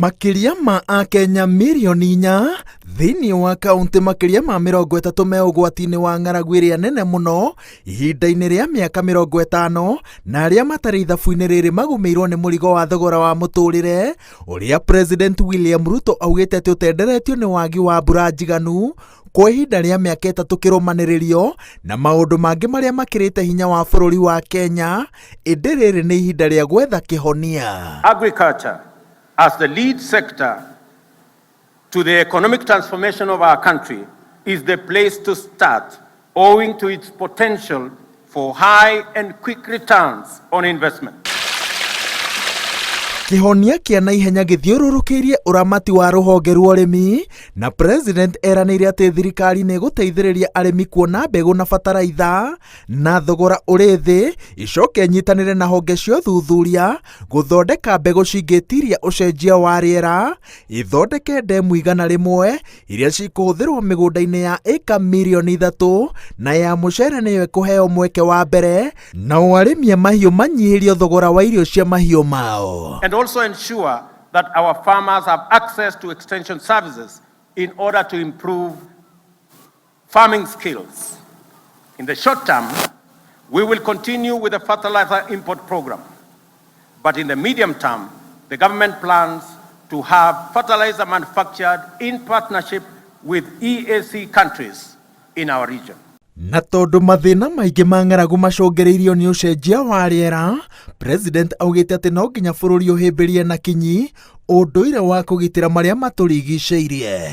Makĩria ma Akenya mirioni 4 thĩinĩ wa kaũntĩ makĩria ma 30 me ũgwati-inĩ wa ng'aragu ĩrĩa nene mũno ihinda-inĩ rĩa mĩaka 50, na arĩa matarĩ ithabu-inĩ rĩrĩ magũmĩirwo nĩ mũrigo wa thogora wa mũtũrĩre ũrĩa President William Ruto augĩte atĩ ũtenderetio nĩ wagi wa mbura njiganu kwa ihinda rĩa mĩaka 3 kĩrũmanĩrĩrio na maũndũ mangĩ marĩa makĩrĩte hinya wa bũrũri wa Kenya, ĩndĩ rĩrĩ nĩ ihinda rĩa gwetha kĩhonia. Agriculture as the lead sector to the economic transformation of our country is the place to start, owing to its potential for high and quick returns on investment. Kĩhonia kĩa naihenya gĩthiũrũrũkĩirie ũramati wa rũhonge rwa ũrĩmi, na President eranĩire atĩ thirikari nĩ ĩgũteithĩrĩria arĩmi kuona mbegũ na bataraitha na thogora ũrĩ thĩ, icoke nyitanĩre na honge cia ũthuthuria gũthondeka mbegũ cingĩtiria ũcenjia wa rĩera, ithondeke ndemu 100 iria cikũhũthĩrwo mĩgũnda-inĩ ya ĩka mirioni 3, na ya mũcere nĩyo ĩkũheo mweke wa mbere, nao arĩmi a mahiũ manyihĩrio thogora wa irio cia mahiũ mao. And also ensure that our farmers have access to extension services in order to improve farming skills. In the short term, we will continue with the fertilizer import program. But in the medium term, the government plans to have fertilizer manufactured in partnership with EAC countries in our region. Na tondũ mathĩna maingĩ ma ng'aragu macũngĩrĩirio nĩ ũcenjia wa rĩera, President augĩte atĩ no nginya bũrũri ũhĩmbĩrie na kinyi ũndũire wa kũgitĩra marĩa matũrigicĩirie.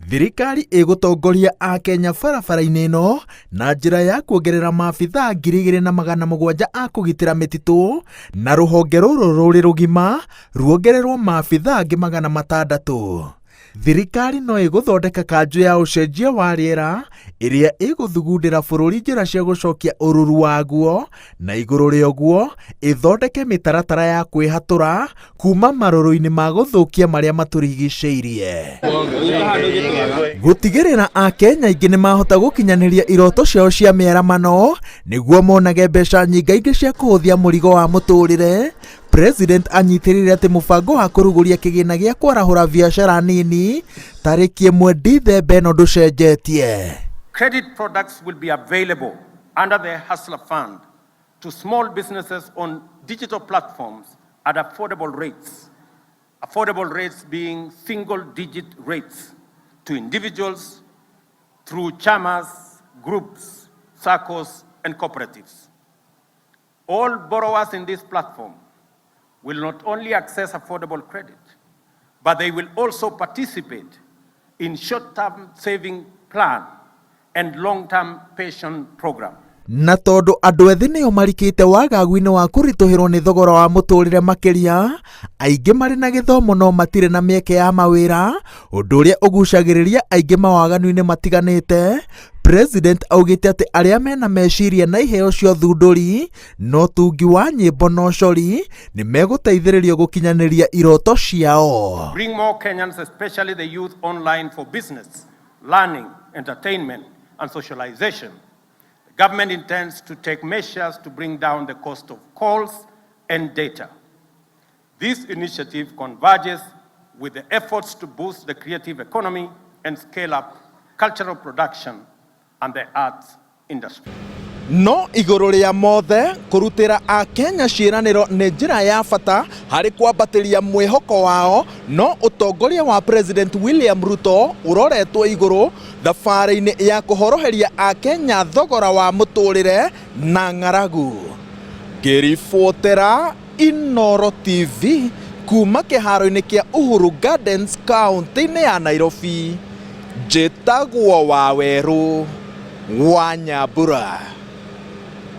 Thirikari ĩgũtongoria Akenya barabara-inĩ ĩno na njĩra ya kuongerera maabithaa 2700 a kũgitĩra mĩtitũ, na rũhonge rũrũ rũrĩ rũgima ruongererwo maabithaa angĩ 600. Thirikari no ĩgũthondeka kanjũ ya ũcenjia wa rĩera ĩrĩa ĩgũthugundĩra bũrũri njĩra cia gũcokia ũruru waguo, na igũrũ rĩa ũguo ĩthondeke mĩtaratara ya kwĩhatũra kuma marũrũ-inĩ ma gũthũkia marĩa matũrigicĩirie. Gũtigĩrĩra Akenya aingĩ nĩ mahota gũkinyanĩria iroto ciao cia mĩaramano nĩguo monage mbeca nyingaingĩ cia kũhũthia mũrigo wa mũtũrĩre. President anyitĩrĩire atĩ mũbango wa kũrugũria kĩgĩna gĩa kwarahũra biacara nini tarĩki 1 Dithemba ĩno ndũcenjetie. Credit products will be available under the Hustler Fund to small businesses on digital platforms at affordable rates, affordable rates being single-digit rates to individuals through chamas, groups, SACCOs, and cooperatives. All borrowers in this platform will not only access affordable credit, but they will also participate in short-term saving plan and long-term pension program. Na tondũ andũ ethĩ nĩo marikĩte wagagu-inĩ wa kũritũhĩrwo nĩ thogora wa mũtũrĩre makĩria, aingĩ marĩ na gĩthomo no matirĩ na mĩeke ya mawĩra, ũndũ ũrĩa ũgucagĩrĩria aingĩ mawaganu-inĩ matiganĩte. President augĩte atĩ arĩa mena meciria na iheo cia ũthundũri na ũtungi wa nyĩmbo na ũcori nĩ megũteithĩrĩrio gũkinyanĩria iroto ciao. Bring more Kenyans, especially the youth, online for business, learning, entertainment, and socialization. The government intends to take measures to bring down the cost of calls and data. This initiative converges with the efforts to boost the creative economy and scale up cultural production and the arts industry. No igũrũ rĩa mothe, kũrutĩra Akenya ciĩranĩro nĩ njĩra ya bata harĩ kwambatĩria mwĩhoko wao, no ũtongoria wa President William Ruto ũroretwo igũrũ thabarĩ-inĩ ya kũhoroheria Akenya thogora wa mũtũrĩre na ng'aragu. Ngĩribotera Inooro TV kuma kĩharo-inĩ kĩa Uhuru Gardens kaũntĩ-inĩ ya Nairobi, njĩtagwo Wawerũ wa Nyambura.